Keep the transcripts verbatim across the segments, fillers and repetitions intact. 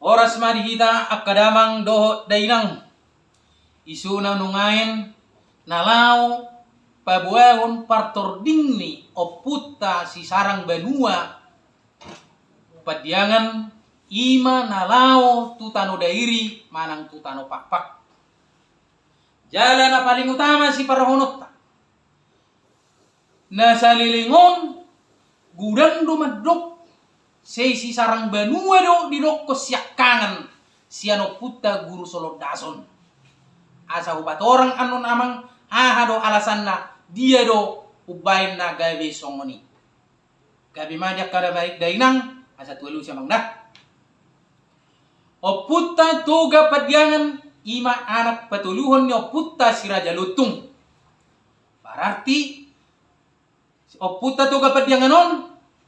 Horas ma di hita angka damang dohot dainang. Isuna nuaeng na laho paboahon partording ni ompunta si Sarang Banua Pandiangan, i ma na laho tu tano Dairi manang tu tano Pakpak. Jala na paling utama siparrohahononta, na saleleng on godang do mandok, sai si Sarang Banua do didokkon siangkangan sian ompunta Guru Solondason. Asa hupatorang annon amang, aha do alasanna, dia do umbahen na gabe songon i. Gabe ma di angka damang dainang, asa tu alusi amang da. Ompunta Toga Pandiangan i ma anak patoluhon ni ompunta si Raja Lontung. Berarti ompunta Toga Pandiangan on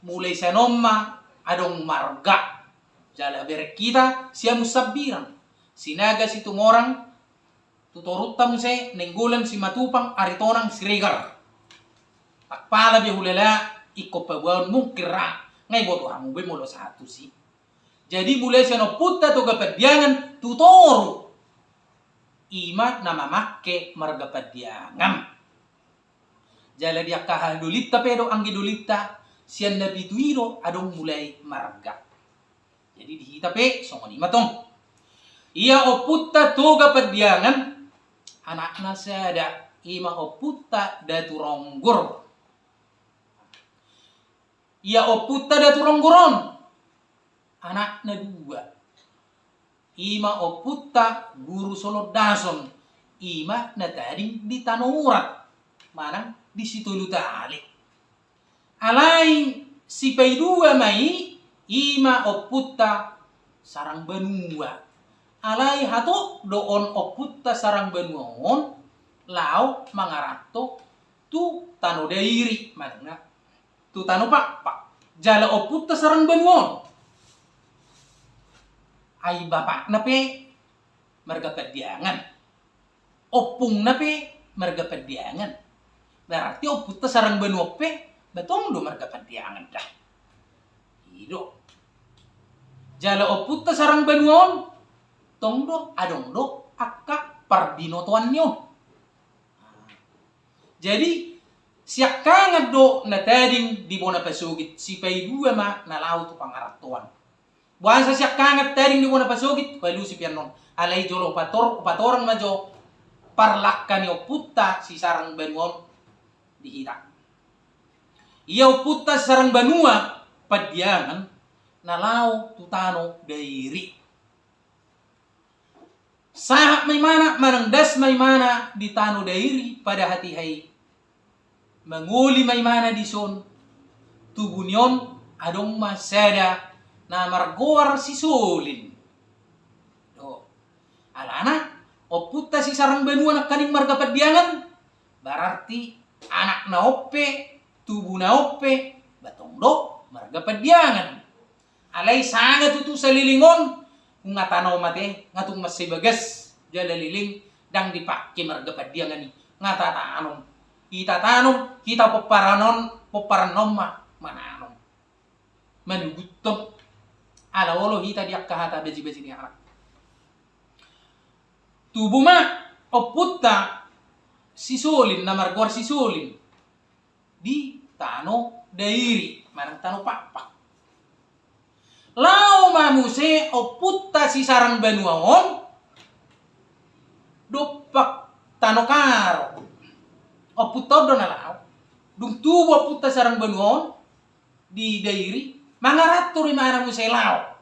mulai sian on ma adong marga. Jala bereng hita Siamun Sambirang, Sinaga Situmorang, tu torunta muse Nainggolan, Simatupang, Aritonang, Siregar. Ndang pola be hulala ingkon paboahon, mungkin ra, nga iboto hamu be molo sahat tusi. Jadi mulai sian ompunta Toga Pandiangan tu toru, i ma na mamangke marga Pandiangan. Jala di angka haha dolinta pe dohot anggi dolinta, sian na pitu i do adong mulai marga. Jadi di hita pe songon i ma tong. Ia ompunta Toga Pandiangan, anakna sada, i ma ompunta Datu Ronggor. Ia ompunta Datu Ronggor on, anakna dua, i ma ompunta Guru Solondason, i ma na tading di Tano Urat manang di Sitolu Tali. Alai sipaidua ma i, i ma ompunta Sarang Banua. Alai hatop do on ompunta Sarang Banua on laho mangaranto tu tano Dairi manang na tu tano Pakpak. Jala ompunta Sarang Banua on, ai bapakna pe marga Pandiangan, ompungna pe marga Pandiangan. Berarti ompunta Sarang Banua on pe ba tong do marga Pandiangan da. I do. Jala ompunta Sarang Banua on tong do adong do angka parbinotoanna on. Jadi siangkangan do na tading di bona pasogit, sipaidua ma na laho tu pangarantoan. Boasa siangkangan tading di bona pasogit, hualusi pe annon. Alai jolo hupator-, hupatorang ma jo parlangka ni ompunta si Sarang Banua on di hita. Ia ompunta si Sarang Banua Pandiangan na laho tu tano Dairi. Sahat ma imana manang das ma imana di tano Dairi pada hatiha i. Mangoli ma imana dison. Tubu ni on adong ma sada na margoar si Solin. Do. Alana ompunta si Sarang Banua nangkaning marga Pandiangan, berarti anakna on pe, tubuna on pe ba tong do marga Pandiangan. Alai sanga tutu saleleng on, nga tano mate, nga tung mansai bagas jala leleng, ndang dipangke marga Pandiangan i, nga tatanom. Itatanom, hita pomparan on, pomparanna on ma mananom. Manuguthon, ala olo hita di angka hata baji-baji ni anak. Tubu ma ompunta si Solin, na margoar si Solin, di tano Dairi manang tano Pakpak. Laho ma muse ompunta si Sarang Banua on dompak tano Karo. Ompunta on do na laho. Dung tubu ompunta Sarang Banua on di Dairi, mangaranto do imana muse laho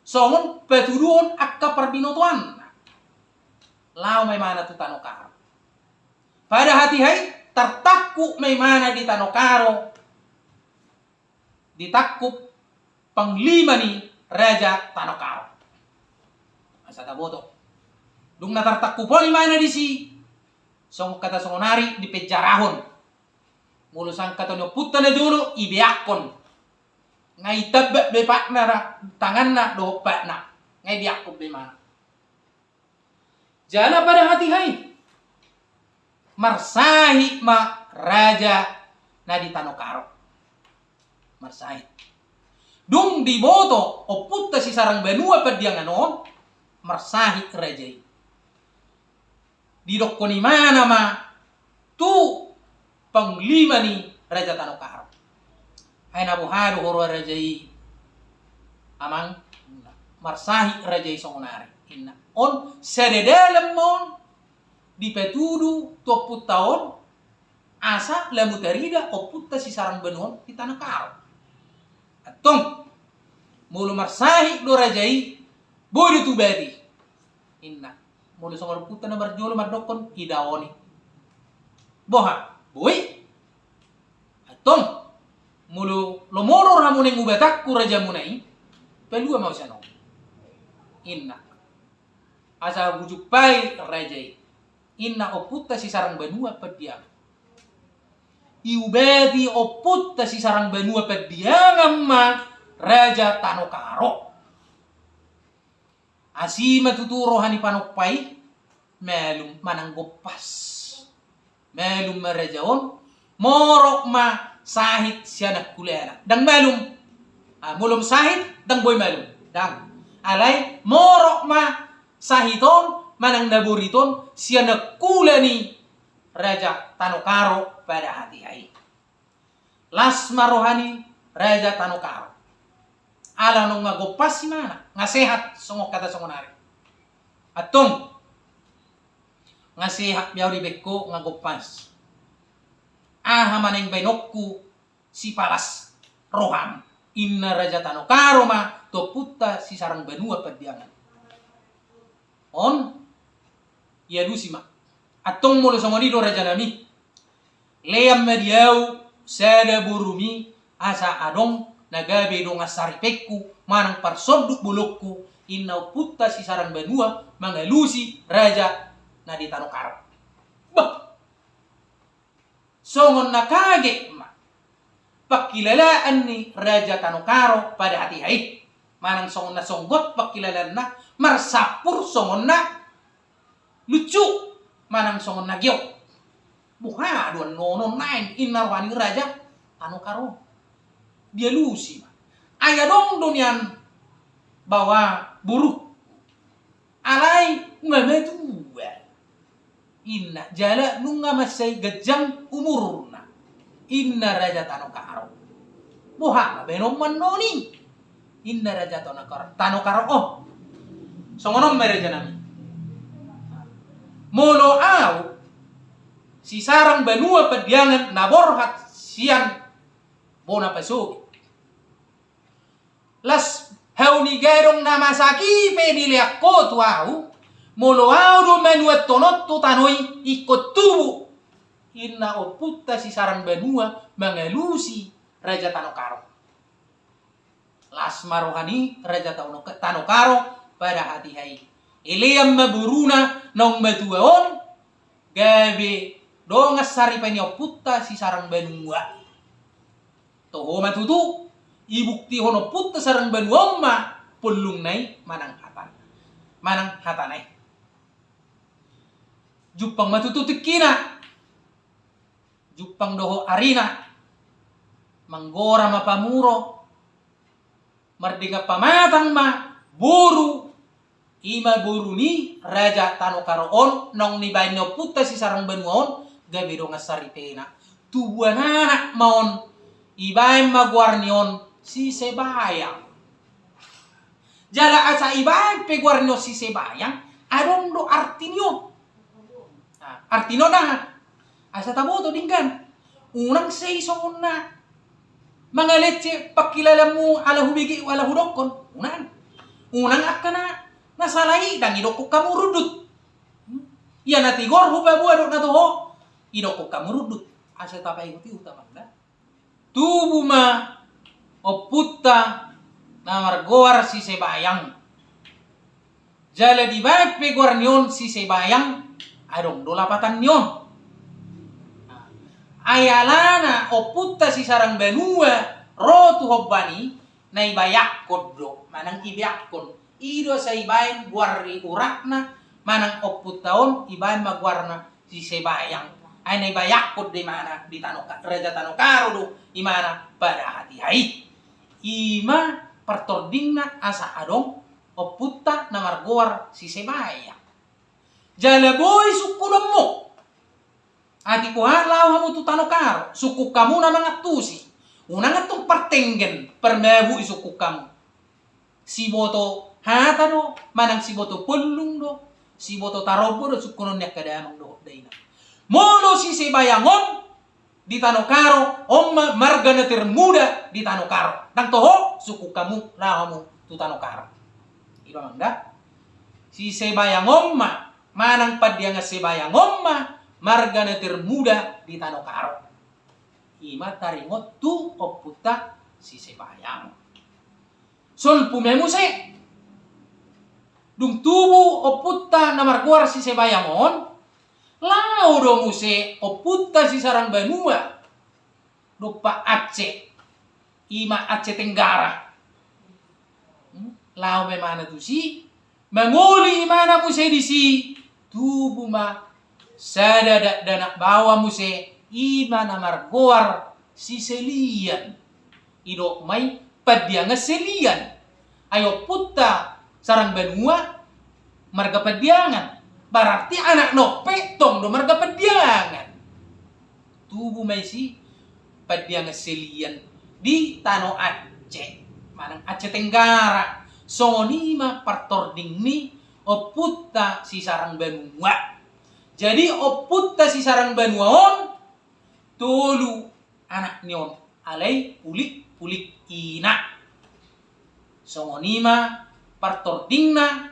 songon patuduhon angka parbinotoanna. Laho ma imana tu tano Karo. Pada hatiha i tartangkup ma imana di tano Karo, ditangkup panglima ni raja tano Karo. Asa taboto. Dung na tartangkup on imana disi, songon hata songon ari dipenjarahon. Molo sangkatan ni ompunta najolo ibeakkon. Nga itamba be patna ra tanganna dohot patna. Nga ibeakkon be imana. Jala pada hatiha i marsahit ma raja na di tano Karo. Marsahit. Dung diboto ompunta si Sarang Banua Pandiangan on, marsahit raja i. Didokkon ibana ma tu panglima ni Raja Tano Karo. Ai na boha do huroha raja i, amang? Marsahit raja i songon ari, inna. On sada dalan ma on dipatudu tu ompunta on, asa lamu tarida ompunta si Sarang Banua on di Tano Karo. Antong, molo marsahit do raja i, boi do tubat i, inna. Molo songon ompunta na marjolo mandokkon, idaon i. Boha? Boi. Antong, molo lomo do rohamuna mangubat raja muna i, palua ma au sian on, inna. Asa hujumpai raja i, inna ompunta si Sarang Banua Pandiangan. Iubati ompunta si Sarang Banua Pandiangan ma Raja Tano Karo. Asi ma tutu roha ni panompa i, malum manang gompas. Malum ma raja on, morok ma sahit sian angkulana. Ndang malum. Ah, molo sahit, ndang boi malum. Ndang. Alai, morok ma sahit on, manang na borit on, sian angkula ni Raja Tano Karo pada hatiha i. Las ma roha ni Raja Tano Karo. Ala nunga gompas ibana, nga sehat songon hata songon ari. Antong, nga sehat be au dibaen ho, nga gompas. Aha ma naeng baenonku sipalas roham? Inna Raja Tano Karo ma tu ompunta si Sarang Banua Pandiangan. On, ialusi ma. Antong molo songon i do rajanami, lean ma di au sada borumi, asa adong na gabe dongan saripeonku manang parsonduk bolongku, inna ompunta si Sarang Banua mangalusi raja na di Tano Karo. Bah! Songon na kaget ma pangkilalaan ni Raja Tano Karo pada hatiha i. Manang songon na songgot pangkilalaanna, marsampur songon na lucu, manang songon na giot. Boha do annon on naeng, inna roha ni Raja Tano Karo. Dialusi ma. Ai adong do nian baoa boru. Alai nunga matua, inna, jala nunga mansai ganjang umurna, inna Raja Tano Karo. Boha ma baenonmu annon i? Inna Raja Tano Karo, Tano Karo, oh. Songon on ma rajanami. Molo au si Sarang Banua Pandiangan na borhat sian bona pasogit, las hau ni gadong na masak i pe dilean ho tu au, molo au do manuathon on tu tano i ingkon tubu, inna ompunta si Sarang Banua mangalusi Raja Tano Karo. Las ma roha ni Raja Tano, Tano Karo pada hatiha i. Ilean ma boruna naung matua on, gabe dongan saripe ni ompunta si Sarang Banua. Toho ma tutu, ibuktihon ompunta Sarang Banua on ma pollungna i manang hatana. Manang hatana i. Jumpang ma tutu tingkina. Jumpang dohot arina. Manggora ma pamuro. Mardenggan pamatang ma boru, i ma boru ni Raja Tano Karo on, naung dibaen ni ompunta si Sarang Banua on gabe dongan saripena. Tubuan anak ma on, ibaen ma goar ni on si Sebayang. Jala asa ibaen pe goar ni on si Sebayang, adong do arti ni on. Nah, artina on aha? Asa taboto denggan. Unang sai songon na mangalece pangkilalaanmu ala hubege, ala hudokkon. Unang. Unang angka na, na sala i ndang idokkon hamu rundut. Hmm? Ia na tigor hupaboa dohot na toho, idokkon hamu rundut. Asa tapaihut-ihut amang da. Tubu ma ompunta na margoar si Sebayang. Jala dibaen pe goar ni on si Sebayang, adong do lapatan ni on. Ai alana ompunta si Sarang Banua ro tu homban i, na ibayangkon do, manang ibeakkon. I do sai ibaen goar ni uratna, manang ompunta on ibaen ma goarna si Sebayang. Ai na ibayangkon do imana di Tano Ka-, Raja Tano Karo do imana pada hatiha i. I ma partordingna asa adong ompunta na margoar si Sebayang. Jala boi sungkunonmu. Atik boha laho hamu tu tano Karo, sungkun hamu na mangantusi. Unang antong partenggen, parmabu i sungkun hamu. Siboto hata do, manang siboto pollung do, siboto tarombo do sungkunon ni angka damang dohot dainang. Molo si Sebayang on di tano Karo, on ma marga na termuda di tano Karo. Ndang toho, sungkun hamu, laho hamu tu tano Karo. I do amang da. Si Sebayang on ma, manang Pandiangan Sebayang on ma marga na termuda di tano Karo. I ma taringot tu ompunta si Sebayang. Solpu ma muse. Dung tubu ompunta na margoar si Sebayang on, laho do muse ompunta si Sarang Banua dompak Aceh, i ma Aceh Tenggara. Hmm? Laho ma imana tusi, mangoli imana muse disi, tubu ma sada dakdanak baoa muse, i ma na margoar si Selian. Didok ma i Pandiangan Selian. Ai ompunta Sarang Banua marga Pandiangan. Berarti anakna on pe tong do marga Pandiangan. Tubu ma i si Pandiangan Selian di tano Aceh, manang Aceh Tenggara. Songon i ma partording ni ompunta si Sarang Banua. Jadi ompunta si Sarang Banua on, tolu anak ni on, alai pulik-pulik ina. Songon i ma partordingna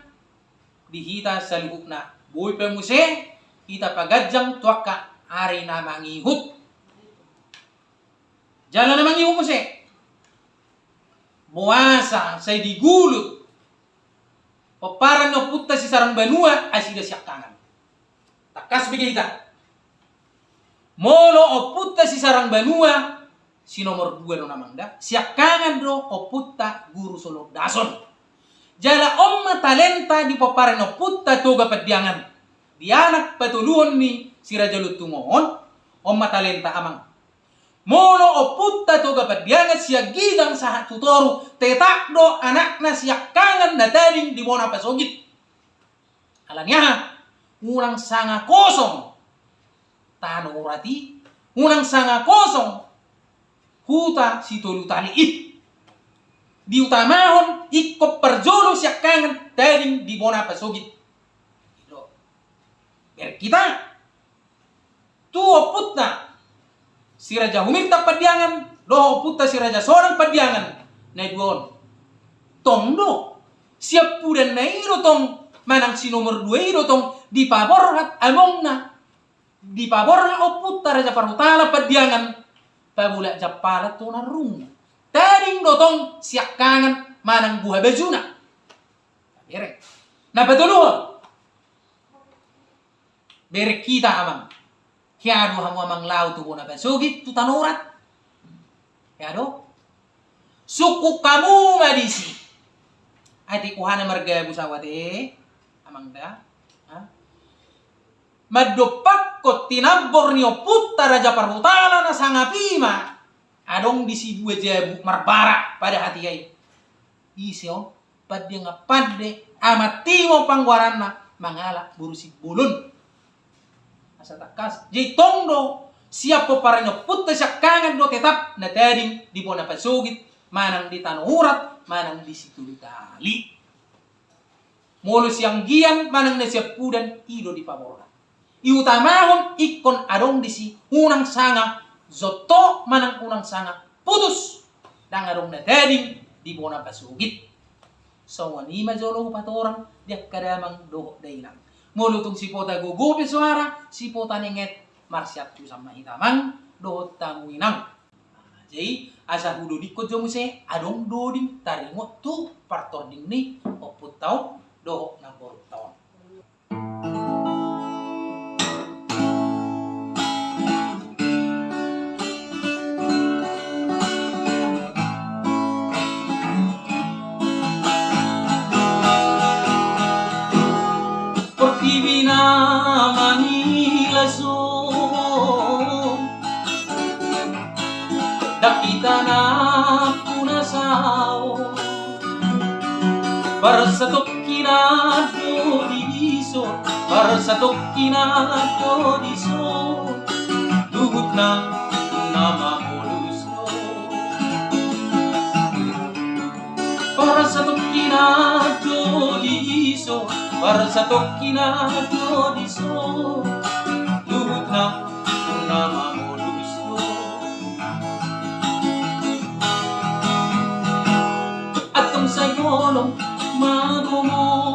di hita saluhutna. Boi pe muse hita paganjang tu angka ari na mangihut. Jala na mangihut muse, boasa sai digulut pomparan ni ompunta si Sarang Banua nasida siangkangan. Tangkas bege hita. Molo ompunta si Sarang Banua, si nomor dua do amang da, siangkangan do ompunta Guru Solondason. Jala on ma talenta di pomparan ni ompunta Toga Pandiangan. Di anak patoluhon ni si Raja Lontung on, on ma talenta amang. Molo ompunta Toga Pandiangan sian ginjang sahat tu toru, tetap do anakna siangkangan na tading di bona pasogit. Alani aha? Unang sanga kosong tano Urat i, unang sanga kosong huta Sitolu Tali i. Diutamahon ingkon parjolo siangkangan tading di bona pasogit. Bereng hita tu ompunta si Raja Humirtap Pandiangan dohot ompunta si Raja Sonang Pandiangan na dua on. Tong do siampudanna i do tong, manang si nomor dua i do tong dipaborhat amongna, dipaborhat ompunta Raja Parhutala Pandiangan, pabolak jampalan tu narungna. Tading do tong siangkangan manang buha bajuna. Bereng. Na patoluhon. Bereng hita amang. Hea do hamu amang laho tu bona pasogit tu tano Urat? Hea do? Sungkun hamu ma disi. Atik boha na margabu saotik amang da. Ha? Mandompakkon tinambor ni ompunta Raja Parhutala na sangap i ma adong disi dua jabu marbara pada hatiha i. Ise on? Pandiangan Pande, Amantimbo panggoaranna, mangalap boru Simbolon. Asa tangkas. Jadi tong do sian pomparan ni ompunta siangkangan do tetap na tading di bona pasogit manang di tano Urat manang di Sitolu Tali. Molo sian gian manang na siampudan i do dipaborhat. Diutamahon ingkon adong disi unang sanga jonto manang unang sanga putus, ndang adong na tading di bona pasogit. Songon i ma jolo hupatorang di angka damang dohot dainang. Molo tung sipota gogo pe soara, sipota nenget, marsiantusan ma hita amang dohot hamu inang. Jadi asa hudodingkon jo muse adong doding taringot tu partording ni ompunta on dohot namborunta on. Portibi na mangilas on, dang hita na punasa Parsatongkinan do dison, parsatongkinan do dison, luhutna na mamolus do. Parsatongkinan do dison, parsatongkinan do dison, luhutna na mamolus do. Antong sai holong magomos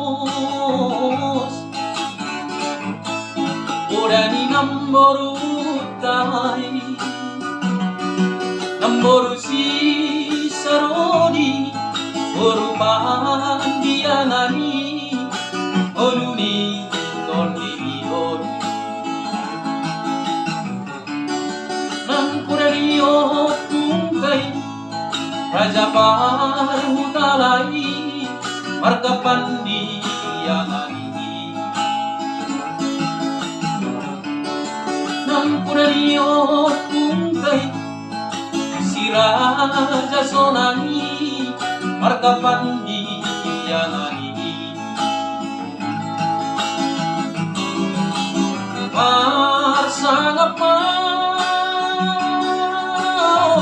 poda ni namborunta i, namboru si Saroni, boru Pandiangan i, ngolu ni Tondi i do. Nampuna ni ompungta i, Raja Parhutala i, marga Pandiangan i. Nampuna ni ompungta i, si Raja Sonang i, marga Pandiangan i. Marsangap ma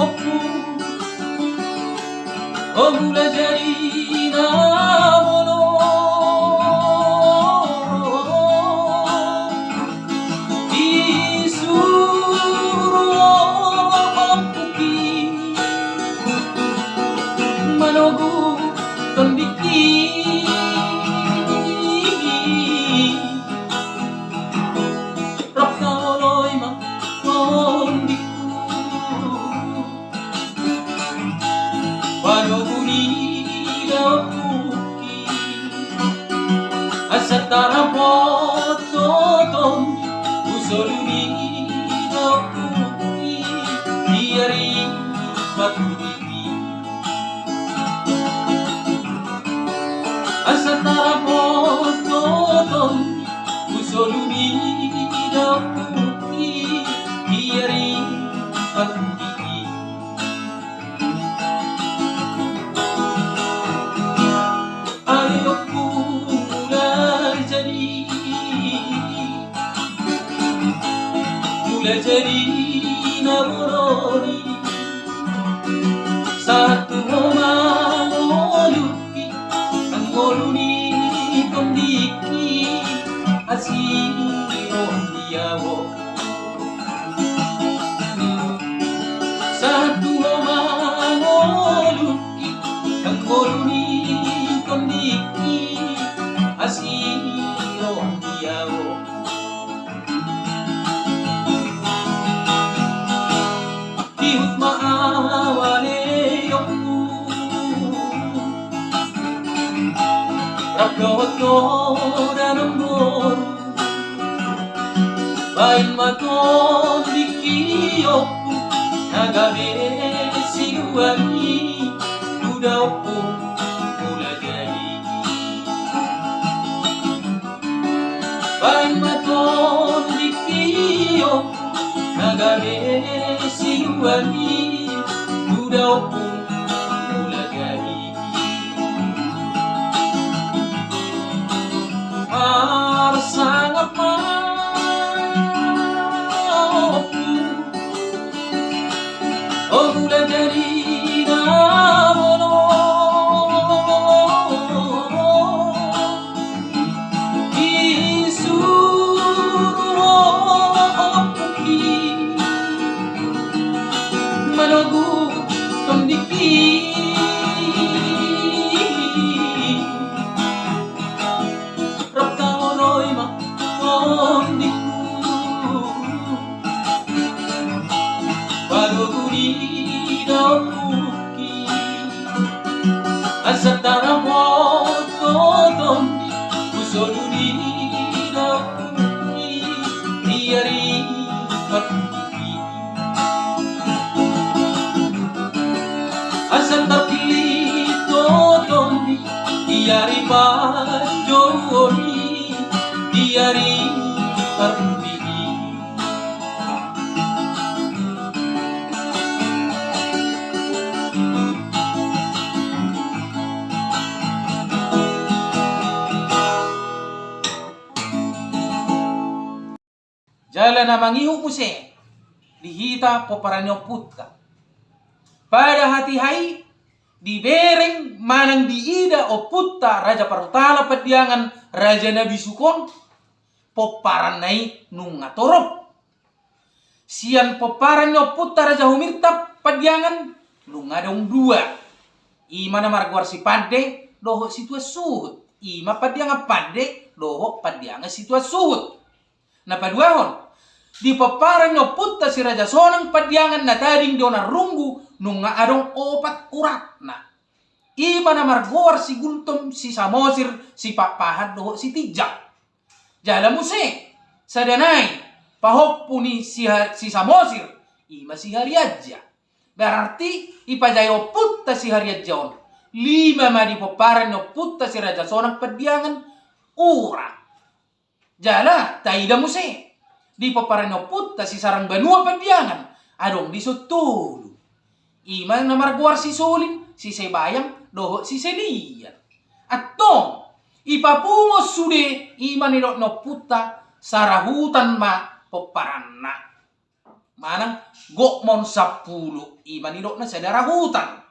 ompung, o mula jadi na bolon. Disuru ompung i manogu tondingki. Rap taoloi ma tondingku, panogu ni daompungki. Asa tarapot do tondi tu solu ni daompungki di ari patudi. Asa tarapot do tondi tu solu ni daompungki di ari patudi. Ale ompung, mula jadi, mula jadi na bolon i. Sahat tu ho ma ngolungki, nang ngolu ni tondingki, asi rohangku. Sahat tu ho ma ngolungki, nang ngolu ni tondingki, asi rohangku. Ihut ma au ale ompung, rap dohot ho da namboru. Baen ma tondingki ompung, na gabe siduan i tu daompung mula jadi. Baen ma tondingki ompung, na gabe siduan i tu daompung mula jadi. Marsangap ma ompung, o mula jadi na bolon. Disuru ompungki manogu tondingki. Rap taoloi ma tondingku, panogu ni daompungki. Asa tarapot do tondi tu solu ni daompungki di ari patudi. Asa tarpillit do tondi di ari panjouon i, di ari parpudi i. Jala na mangihut muse di hita pomparan ni ompunta. Pada hatiha i dibereng manang diida ompunta Raja Parhutala Pandiangan, raja na bisuk on, pomparanna i nunga torop. Sian pomparan ni ompunta Raja Humirtap Pandiangan nunga adong dua. I ma na margoar si Pande dohot si Tuan Suhut. I ma Pandiangan Pande dohot Pandiangan si Tuan Suhut. Na paduahon, di pomparan ni ompunta si Raja Sonang Pandiangan na tading di Onan Runggu nunga adong opat uratna. I ma na margoar si Gultom, si Samosir, si Pakpahan dohot si Tinjak. Jala muse sada nai pahompu ni si, ha, si Samosir, i ma si Harianja. Berarti ipajai ompunta si Harianja on, lima ma di pomparan ni ompunta si Raja Sonang Pandiangan urat. Jala taida muse di pomparan ni ompunta si Sarang Banua Pandiangan, adong dison tolu. I ma na margoar si Solin, si Sebayang dohot si Selian. Antong ipapungu sude, i ma nidok ni ompunta, sarahutan ma pomparanna. Manang gok ma on sampulu, i ma nidokna sada rahutan.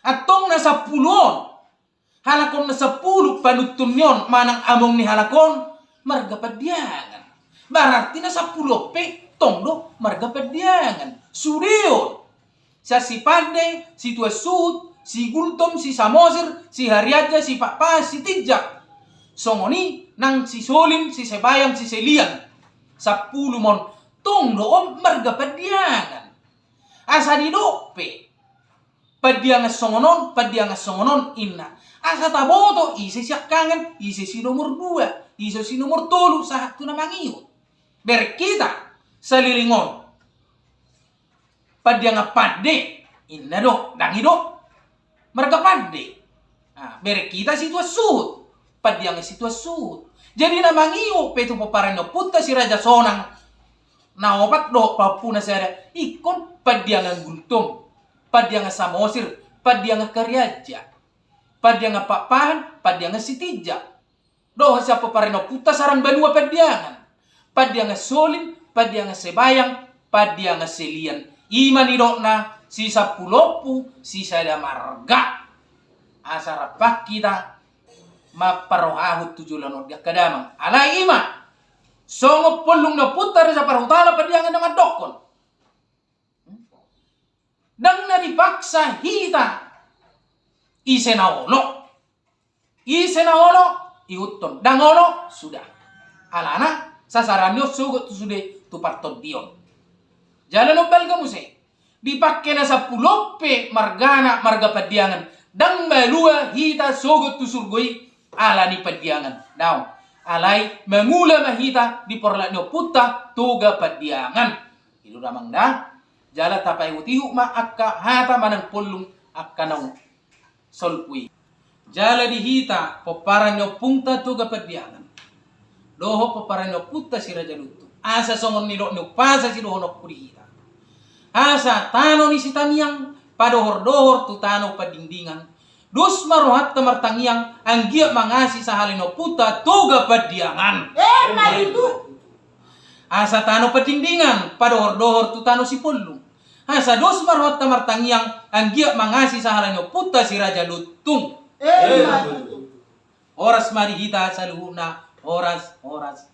Antong na sampulu on, halak on na sampulu, panuntun ni on manang among ni halak on marga Pandiangan. Berarti na sampulu on pe tong do marga Pandiangan. Sude on. Sian si Pande, si Tuan Suhut, si Gultom, si Samosir, si Harianja, si Pakpahan, si Tinjak. Songon i nang si Solin, si Sebayang, si Selian. Sampulu ma on, tong do on marga Pandiangan. Asa didok pe Pandiangan songon on, Pandiangan songon on, inna. Asa taboto ise siangkangan, ise si nomor dua, ise si nomor tolu, sahat tu na mangihut. Bereng hita saleleng on Pandiangan Pande, inna do, ndang i do marga Pande. Ah, bereng hita si Tuan Suhut, Pandiangan si Tuan Suhut. Jadi na mangihut pe tu pomparan ni ompunta si Raja Sonang, na opat dohot pahompuna sada, ingkon Pandiangan Gultom, Pandiangan Samosir, Pandiangan Harianja, Pandiangan Pakpahan, Pandiangan si Tinjak. Dohot sian pomparan ni ompunta Sarang Banua Pandiangan, Pandiangan Solin, Pandiangan Sebayang, Pandiangan Selian. I ma nidokna si sampulu ompu, si sada marga. Asa rap hita mamparrohahon tu joloan on di angka damang. Alai i ma songon pollung ni ompunta Raja Parhutala Pandiangan na mandokkon, ndang na dipaksa hita ise na olo. Ise na olo, ihuthon. Ndang olo, sudah. Alana sasaran ni on sogot tu sude tu partondion. Jala na umbalga muse, dipangke na sampulu on pe margana marga Pandiangan, ndang malua hita sogot tu surgo i ala ni Pandiangan. Daong. Alai mangula ma hita di porlak ni ompunta Toga Pandiangan. I do damang da. Jala tapaihutihut ma angka hata manang pollung angka naung solpu i. Jala di hita pomparan ni ompunta Toga Pandiangan dohot pomparan ni ompunta si Raja Lontung, asa songon nidok ni umpasa sidohononku di hita: Asa tano ni Sitangiang padohordohor tu tano Pandingdingan. Dos ma rohanta martangiang anggiat mangasi sahala ni ompunta Toga Pandiangan. Emma tutu. Asa tano Pandingdingan padohordohor tu tano Sipollung. Asa dos ma rohanta martangiang anggiat mangasi sahala ni ompunta si Raja Lontung. Emma tutu. Horas ma di hita saluhutna, horas, horas.